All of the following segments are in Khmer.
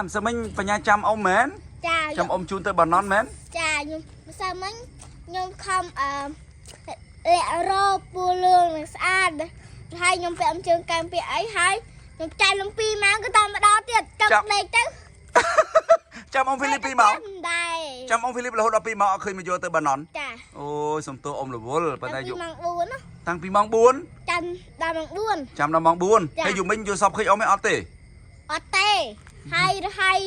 ម្សិលមិញបញ្ញាចាំអ៊ំមែន ចា ចាំអ៊ំជូនទៅបាណន់មែន ចាខ្ញុំម្សិលមិញខ្ញុំខំអឺលាក់រោពូលឿងនឹងស្អាតហើយខ្ញុំពាក់ជើងកែមពាក់អីហើយខ្ញុំចាយលំ2ម៉ោងក៏តាមមកដល់ទៀតទឹកដេកទៅ ចាំអ៊ំហ្វីលីពី2ម៉ោង ដែរ ចាំអ៊ំហ្វីលីបរហូតដល់2ម៉ោងអត់ឃើញមកយកទៅបាណន់ ចា អូយសុំទោសអ៊ំរវល់ប៉ុន្តែយក ពីម៉ោង4ណា តាំងពីម៉ោង4 ចាំដល់ម៉ោង4 ចាំដល់ម៉ោង4ហើយយូមិញយល់សពឃើញអ៊ំឯងអត់ទេ អត់ទេហើយហើយ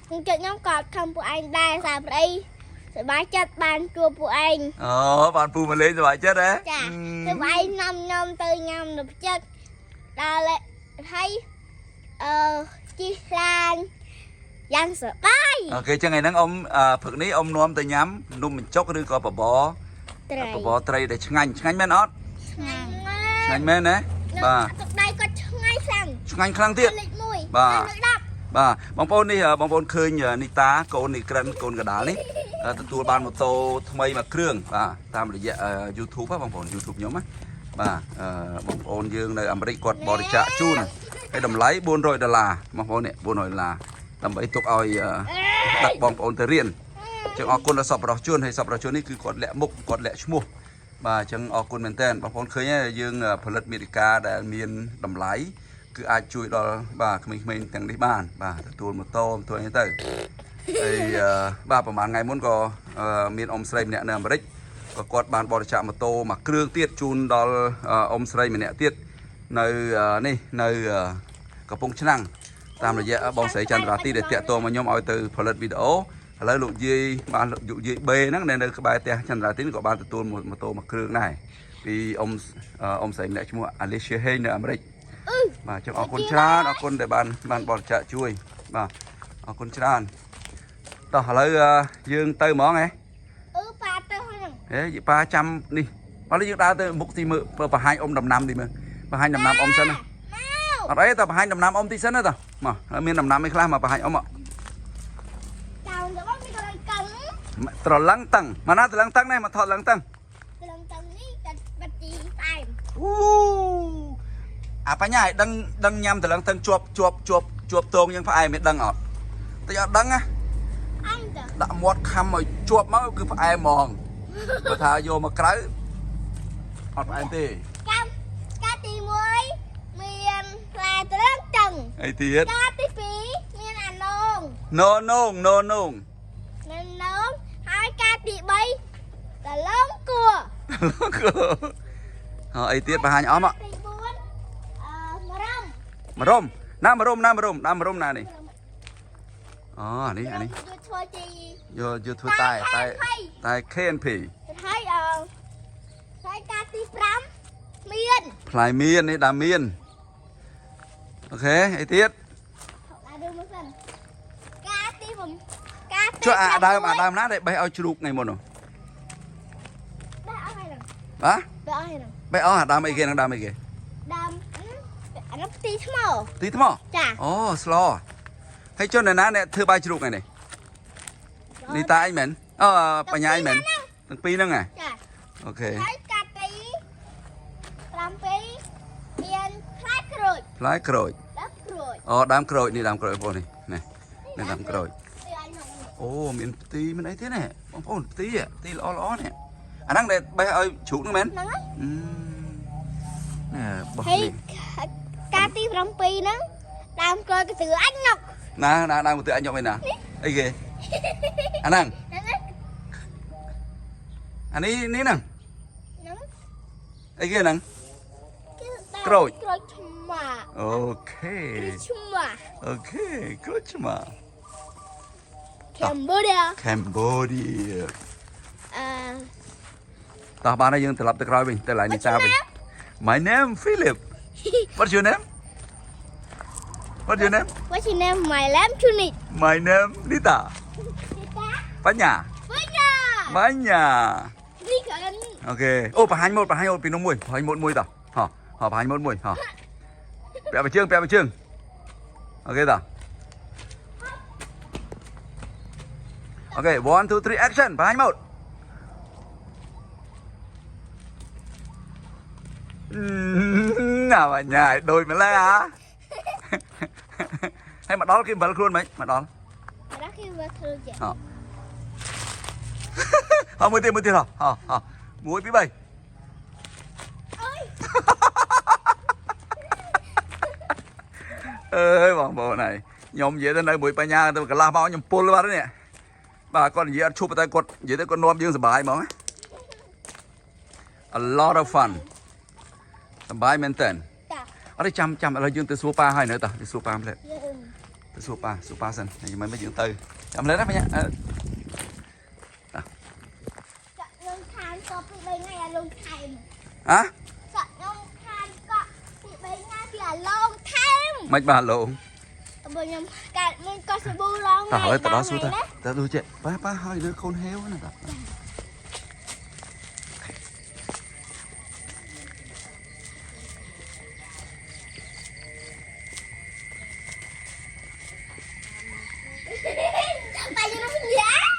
ខ្ញុំចិត្តខ្ញុំក៏ខំពួកឯងដែរសារប្តីសប្បាយចិត្តបានជួបពួកឯង អូបានពូមកលេងសប្បាយចិត្តហ៎ ចាគឺពួកឯងនាំខ្ញុំទៅញ៉ាំនៅផ្ចិតដល់ហើយអឺជិះឡានយ៉ាងសប្បាយ OK ចឹងថ្ងៃហ្នឹងអ៊ំអឺព្រឹកនេះអ៊ំនាំទៅញ៉ាំនំបញ្ចុកឬក៏បបរ ត្រី បបរត្រីដែលឆ្ងាញ់ឆ្ងាញ់មែនអត់ ឆ្ងាញ់ ឆ្ងាញ់មែនណាបាទ ទឹកដៃគាត់ឆ្ងាញ់ខ្លាំង ឆ្ងាញ់ខ្លាំងទៀត លេខ1 បាទ លេខ10 បាទបងប្អូននេះបងប្អូនឃើញនីតាកូននេះក្រិនកូនកដាលនេះទទួលបានម៉ូតូថ្មីមួយគ្រឿងបាទតាមរយៈ YouTube ហ៎បងប្អូន YouTube ខ្ញុំណាបាទបងប្អូនយើងនៅអាមេរិកគាត់បរិច្ចាគជូនហើយតម្លៃ400ដុល្លារបងប្អូននេះ400ដុល្លារដើម្បីទុកឲ្យដឹកបងប្អូនទៅរៀនអញ្ចឹងអរគុណដល់សប្បុរសជនហើយសប្បុរសជននេះគឺគាត់លាក់មុខគាត់លាក់ឈ្មោះបាទអញ្ចឹងអរគុណមែនតើបងប្អូនឃើញហើយយើងផលិតមេតិកាដែលមានតម្លៃគឺអាចជួយដល់បាទក្មេងៗទាំងនេះបានបាទទទួលម៉ូតូម៉ូតូអីទៅហើយបាទប្រហែលថ្ងៃមុនក៏មានអ៊ំស្រីម្នាក់នៅអាមេរិកក៏គាត់បានបរិច្ចាគម៉ូតូមួយគ្រឿងទៀតជូនដល់អ៊ំស្រីម្នាក់ទៀតនៅនេះនៅកំពង់ឆ្នាំងតាមរយៈបងស្រីចន្ទរាទីដែលតាក់ទងមកខ្ញុំឲ្យទៅផលិតវីដេអូឥឡូវលោកយាយបានលោកយាយបេហ្នឹងនៅក្បែរផ្ទះចន្ទរាទីក៏បានទទួលម៉ូតូមួយគ្រឿងដែរពីអ៊ំអ៊ំស្រីម្នាក់ឈ្មោះ Alicia Hay នៅអាមេរិកបាទចឹងអរគុណច្រើនអរគុណដែលបានបានបរិច្ចាគជួយបាទអរគុណច្រើនតោះឥឡូវយើងទៅហ្មងហ៎ អឺប៉ាទៅហ្នឹង ហេប៉ាចាំនេះឥឡូវយើងដើរទៅមុខទីមើលបង្ហាញអ៊ំដំណាំទីមើលបង្ហាញដំណាំអ៊ំសិនណាអត់អីតើបង្ហាញដំណាំអ៊ំទីសិនណាតើមកមានដំណាំអីខ្លះមកបង្ហាញអ៊ំមក ចាំទៅបងមានកន្លែងកឹង ត្រឡឹងតឹងមកណាត្រឡឹងតឹងនេះមកថតឡឹងតឹង ត្រឡឹងតឹងនេះតែបាត់ទីផ្អែម អូអាបញ្ញាឲ្យដឹងដឹងញ៉ាំត្រឡឹងតឹងជាប់ជាប់ជាប់ជាប់តងយើងផ្អែមមិនដឹងអត់តិចអត់ដឹងណា អញទៅ ដាក់មាត់ខំឲ្យជាប់មកគឺផ្អែមហ្មងបើថាយកមកក្រៅអត់ផ្អែមទេ ចាំកាទី1មានផ្លែត្រឡឹងតឹង អីទៀត កាទី2មានអានង ណនងណនង ននងហើយកាទី3ត្រឡឹងគួរ ហអីទៀតបង្ហាញអស់មក ទី4អឺមរំ មរុំណាមរុំណាមរុំណាមរុំណានេះអូអានេះអានេះ យកធ្វើជា យកយកធ្វើតែតែតែ KNP ហើយអឺហើយកាទី5មាន ផ្លែមៀននេះដាមៀន OK អីទៀត ដាក់រឿងមកសិនកាទី7កាទី ចុះអាដើមអាដើមណាដែលបេះឲ្យជ្រូកថ្ងៃមុននោះ បេះអស់ហើយហ្នឹង បាទ បេះអស់ហើយហ្នឹង បេះអស់អាដើមអីគេហ្នឹងដើមអីគេ ដើមអានោះទីថ្ម ទីថ្ម ចា អូស្លហើយចុះអ្នកណាអ្នកធ្វើបាយជ្រូកថ្ងៃនេះនេះតាអីមែនអូបញ្ញាអីមែនទាំងពីរហ្នឹងហ៎ ចា OK ហើយកាទី7មានផ្លែក្រូច ផ្លែក្រូច ដើមក្រូច អូដើមក្រូចនេះដើមក្រូចបងប្អូននេះនេះនេះដើមក្រូច ទីអញហ្នឹង អូមានផ្ទីមានអីទៀតនេះបងប្អូនផ្ទីផ្ទីល្អល្អនេះអាហ្នឹងដែលបេះឲ្យជ្រូកហ្នឹងមែន ហ្នឹងហើយ អឺណែបោះ ហើយ នេះ កាទី7ហ្នឹងដើមក្រូចក៏ទឺអញញុក ណាណាដើមទៅអញយកឯណាអីគេអាហ្នឹង ហ្នឹងហើយ អានេះនេះហ្នឹង ហ្នឹង អីគេហ្នឹង គឺដើម ក្រូច ក្រូចឆ្មា OK ក្រូចឆ្មា OK ក្រូចឆ្មា Cambodia Cambodia អឺ តោះបានហើយយើងត្រឡប់ទៅក្រោយវិញទៅឡៃនីតាវិញ My name Philip. What's your name? What's your name? What's your name? My name Tunit. My name Nita. បញ្ញា បញ្ញា បញ្ញា នេះក៏ OK អូបង្ហាញម៉ូតបង្ហាញម៉ូតពីនំមួយបង្ហាញម៉ូតមួយតោះហោះហោះបង្ហាញម៉ូតមួយហោះពាក់បជើងពាក់បជើង OK តោះ OK 1 2 3 action បង្ហាញម៉ូតណាបញ្ញាឲ្យដូចម្លេះហ៎ ហើយមកដល់គេអំបិលខ្លួនមិនមកដល់ ដល់គេមើលខ្លួនចេះ ហ៎ហ៎មួយទៀតមួយទៀតហ៎ហ៎ហ៎មួយពីរបី អើយ អើយបងប្អូនហើយខ្ញុំនិយាយទៅនៅមួយបញ្ញាទៅកន្លះម៉ោងខ្ញុំពុលបាត់ហើយនេះបាទគាត់និយាយអត់ឈប់តែគាត់និយាយទៅគាត់នាំយើងសប្បាយហ្មងណា A lot of fun សប្បាយមែនតើ តា អត់ទេចាំចាំឥឡូវយើងទៅសួរប៉ាហើយនៅតោះទៅសួរប៉ាម្លែត យើង ទៅសួរប៉ាសួរប៉ាសិនហើយមិនមិនយើងទៅចាំម្លែតណាបញ្ញាអឺ ចាក់ខ្ញុំខានកក់ពី3ថ្ងៃអាលងថែម ហ៎ ចាក់ខ្ញុំខានកក់ពី3ថ្ងៃពីអាលងថែម មិនបាទលោក បើខ្ញុំកាត់មានកក់សាប៊ូឡង តោះឥឡូវទៅដល់សួរតា ណា តើដូចចេះប៉ាប៉ាហើយលើកូនហេវណាតោះ តែយើងនឹងនិយាយ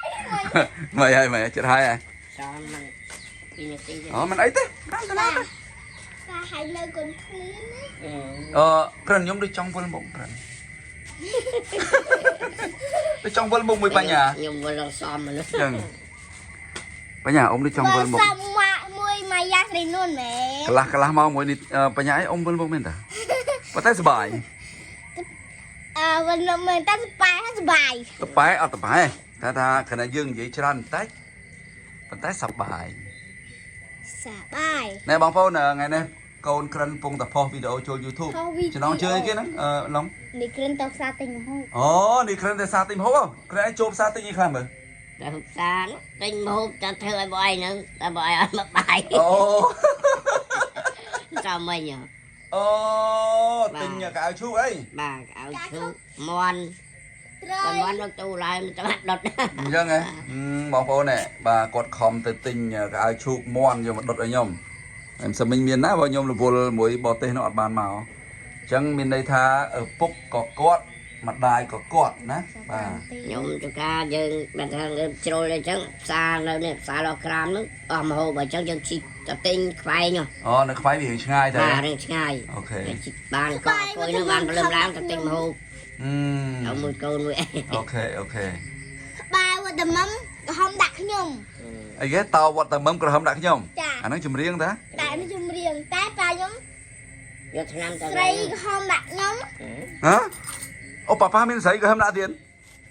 មិនហើយមិនចិត្តហើយហ៎ ចាំមិនពីនាទីទេ អូមិនអីទេតាមទៅណាទៅ តាហើយនៅកូនឃ្លៀនណា អឺក្រិនខ្ញុំដូចចង់វិលមុខក្រិនដូចចង់វិលមុខមួយបញ្ញា ខ្ញុំវិលដល់សមមនុស្ស ចឹងបញ្ញាអ៊ំដូចចង់វិលមុខ សំម៉ាក់មួយម៉ាយ៉ាស្រីនួនមែនក ន្លះកន្លះម៉ោងមួយនេះអឺបញ្ញាអីអ៊ំវិលមុខមែនតាប៉ុន្តែសប្បាយ អឺវិលមែនតែសបាយហើយសបាយ តបែអត់តបែថាថាខណៈយើងនិយាយច្រើនបន្តិចប៉ុន្តែសប្បាយ សបាយ ណែបងប្អូនថ្ងៃនេះកូនក្រិនពងតផុសវីដេអូចូល YouTube ផុសវីដេអូ ចំណងជើងអីគេហ្នឹងអឺឡុង នេះគ្រិនទៅផ្សារទិញម្ហូប អូនេះក្រិនតែសារទិញម្ហូបហ៎ក្រិនឯងចូលផ្សារទិញអីខ្លះមើល តែផ្សារទិញម្ហូបតែធ្វើឲ្យបងឯងហ្នឹងតែបងឯងអត់មកបាយ អូ ចាំមិញហ៎ អូទិញកៅអៅឈូកអី បាទឲ្យឈូកមន់ ត្រី តែមន់នៅទូឡើងចាំដុត អញ្ចឹងហ៎ហឹមបងប្អូនណែបាទគាត់ខំទៅទិញកៅអៅឈូកមន់យកមកដុតឲ្យខ្ញុំហើយមិនសិនមិញមានណាបើខ្ញុំរវល់មួយបរទេសនោះអត់បានមកអញ្ចឹងមានន័យថាឪពុកក៏គាត់ម្ដាយក៏គាត់ណាបាទ ខ្ញុំទៅការយើងបែរថាងើបជ្រុលអញ្ចឹងផ្សារនៅនេះផ្សារលោក្រាមហ្នឹងអស់ម្ហូបអញ្ចឹងយើងជីទៅទិញខ្វែងហ៎ អូនៅខ្វៃវារៀងឆ្ងាយតែ បាទរឿងឆ្ងាយ okay ជីបានកក់អង្គុយហ្នឹងបានព្រលឹមឡើងទៅទិញម្ហូប អឺ เอาមួយកូនមួយអី okay okay បាយវត្តមុំក្រហមដាក់ខ្ញុំ អីគេតោវត្តតមឹមក្រហមដាក់ខ្ញុំ ចា អាហ្នឹងចម្រៀងតា តែនេះជំរៀងតែប៉ាខ្ញុំ យកឆ្នាំទៅ ស្រីក្រហមដាក់ខ្ញុំ ហ៎អូប៉ាប៉ាមានស្រីក្រហមដាក់ទៀត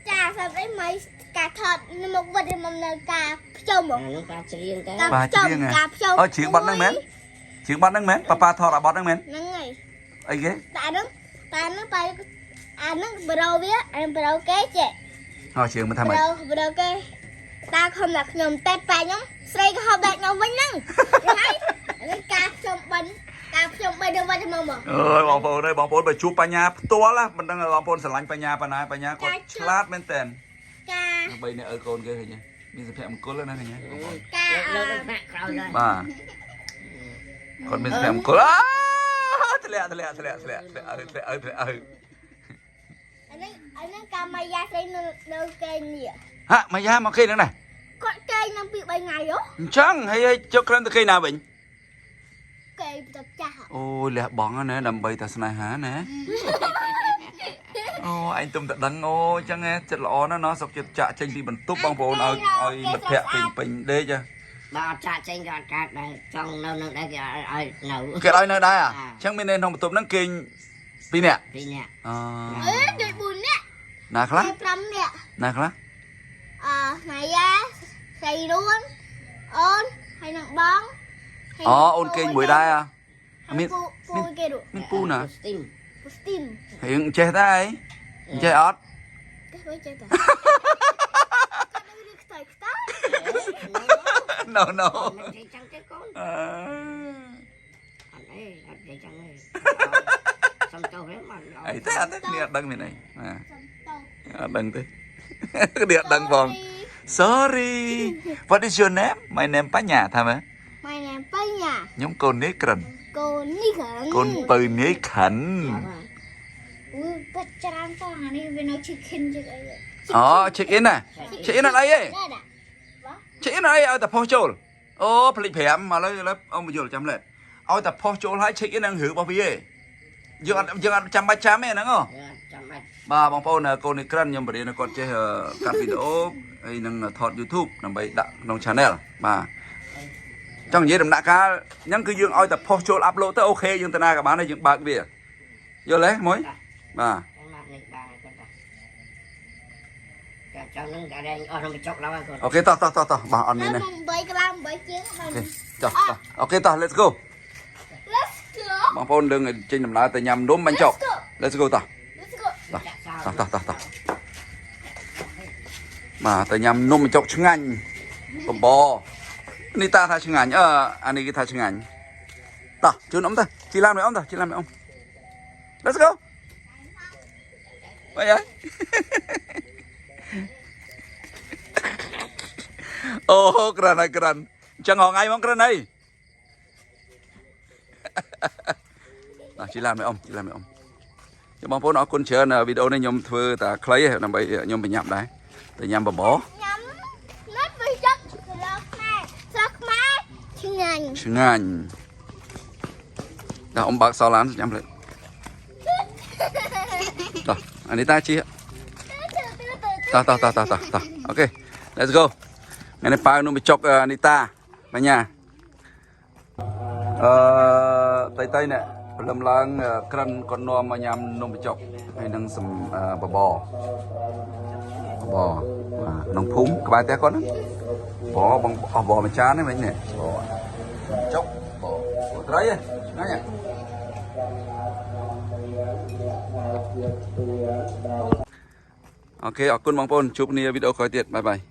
ចាស្រាប់អីមិនការថតមកវត្តមុំនៅការភ្ជុំ អានោះប៉ាច្រៀងទៅ ការភ្ជុំការភ្ជុំ អូច្រៀងបាត់ហ្នឹងមែនច្រៀងបាត់ហ្នឹងមែនប៉ាប៉ាថតអាបត់ហ្នឹងមែន ហ្នឹងហើយ អីគេ តែហ្នឹងតែហ្នឹងប៉ាអាហ្នឹងប្រូវាអាប្រូគេចេះ អូច្រៀងមិនថាម៉េច ប្រូប្រូគេតាខំដាក់ខ្ញុំតែប៉ាខ្ញុំស្រីក៏ហៅដាក់ខ្ញុំវិញហ្នឹងហើយហ្នឹងការភ្ជុំបិណ្ឌការភ្ជុំបិណ្ឌនៅវត្តមុំមក អើយបងប្អូនអើយបងប្អូនបើជួបបញ្ញាផ្ទាល់ណាមិនដឹងបងប្អូនស្រឡាញ់បញ្ញាប៉ុណ្ណាបញ្ញាគាត់ឆ្លាតមែនតើ ការ បីអ្នកឪកូនគេឃើញទេមានសុភមង្គលណាស់ឃើញទេបងប្អូន ការ លើកលើកថ្នាក់ក្រោយដែរ បាទគាត់មានសុភមង្គលអាធ្លាក់ធ្លាក់ធ្លាក់ធ្លាក់ធ្លាក់ឪធ្លាក់ឪធ្លាក់ឪ អាហ្នឹងអាហ្នឹងការម៉ាយ៉ាស្រីនៅនៅគេនេះ ហាក់មកយ៉ាមកគេហ្នឹងណា គាត់គេនឹងពី3ថ្ងៃហ៎ អញ្ចឹងហើយហើយចុះក្រិនទៅគេណាវិញ គេទៅចាស់ អូយលះបង់ណាដើម្បីតែស្នេហាណាអូឯងទុំតែដឹងអូអញ្ចឹងហ៎ចិត្តល្អណាស់ណោះសុកចិត្តចាក់ចេញពីបន្ទប់បងប្អូនឲ្យឲ្យមិត្តភក្តិពេញពេញដេកហ៎ បើអត់ចាក់ចេញក៏អត់កើតដែរចង់នៅនឹងដែរគេអត់ឲ្យនៅ គេឲ្យនៅដែរអញ្ចឹងមាននៅក្នុងបន្ទប់ហ្នឹងគេងពីរនាក់ ពីរនាក់ អ អឺដូច4នាក់ ណាខ្លះ គេ5នាក់ ណាខ្លះ អឺម៉ាយ៉ាស្រីរួនអូនហើយនឹងបង អូអូនគេងមួយដែរអ មានពូពូគេនោះ មានពូណា ស្ទីម ពូស្ទីម រៀងចេះដែរអីចេះអត់ គេវិញចេះតែគាត់នឹងរឿងខ្ទើយខ្ទើយ No no មិនចេះចឹងទេកូន អឺ អត់អីអត់ចេះចឹងទេសុំទោសទេមក អីទេអត់ទេគ្នាអត់ដឹងមានអីបាទ សំតោ អត់ដឹងទេ គ្នាអត់ដឹងផង Sorry What is your name My name បញ្ញាថាមើល My name បញ្ញា ខ្ញុំកូននាយក្រិនក ូននេះក្រិនក ូនពៅនាយខិន អឺពិតច្រើនតោះអានេះវានៅ chicken ជាអី អូ check in ណា check in អត់អីទេ ដែរដែរ check in អត់អីឲ្យតែផុសចូលអូភ្លេច5ឥឡូវឥឡូវអ៊ំបញ្យល់ចាំលែឲ្យតែផុសចូលហើយ check in នឹងរឿងរបស់វាឯងយើងអត់យើងអត់ចាំបាច់ចាំទេអាហ្នឹងហ៎ ចាំ បាច់ បាទបងប្អូនកូននេះក្រិនខ្ញុំបរៀនឲ្យគាត់ចេះកាត់វីដេអូហើយនឹងថត YouTube ដើម្បីដាក់ក្នុង Channel បាទចង់និយាយដំណាក់កាលហ្នឹងគឺយើងឲ្យតែ post ចូល upload ទៅ OK យើងទៅណាក៏បានដែរយើងបើកវាយល់ទេមួយបាទ ចាំមកនេះបានគាត់តាចាចាំនឹងតែអស់ក្នុងបញ្ចុកឡើយគាត់ OK តោះតោះតោះតោះបាទអត់មានទេ 8ក្បាល8ជាងបាន OK ចុះតោះ OK តោះ let's go Let's go. បងប្អូនលើងចេញដំណើរទៅញ៉ាំនំបាញ់ចុក Let's go. Let's go តោះ Let's go. តោះតោះតោះតោះបាទទៅញ៉ាំនំបញ្ចុកឆ្ងាញ់បបរនេះតាថាឆ្ងាញ់អឺអានេះគេថាឆ្ងាញ់តោះជូនអ៊ំទៅជីឡានមួយអ៊ំទៅជីឡានមួយអ៊ំ Let's go បាយហើយ អូក្រាន់ហើយក្រាន់អញ្ចឹងរហងៃហ្មងក្រាន់ហើយ តោះជីឡានមួយអ៊ំជីឡានមួយអ៊ំ ចាំបងប្អូនអរគុណច្រើនវីដេអូនេះខ្ញុំធ្វើតែខ្លីទេដើម្បីខ្ញុំប្រញាប់ដែរតែញ៉ាំបបរ ញ៉ាំនំបញ្ចុកស្លខ្មែរស្លខ្មែរឆ្ងាញ់ ឆ្ងាញ់ដល់អ៊ំបើកសឡានញ៉ាំលេតោះអានេះតាជីតោះតោះតោះតោះតោះតោះ OK let's go ថ្ងៃនេះប៉ាវនំបញ្ចុកអានេះតាបញ្ញាអឺតៃតៃនេះព្រលឹមឡើងក្រិនគាត់នាំមកញ៉ាំនំបញ្ចុកហើយនឹងសំបបរបបរបាទក្នុងភូមិក្បែរផ្ទះគាត់ហ្នឹងបបបងអស់បបមួយចានហ្នឹងវិញនេះបបចុកបបត្រីហ៎ឆ្ងាញ់ហ៎ OK អរគុណបងប្អូនជួបគ្នាវីដេអូក្រោយទៀត bye bye.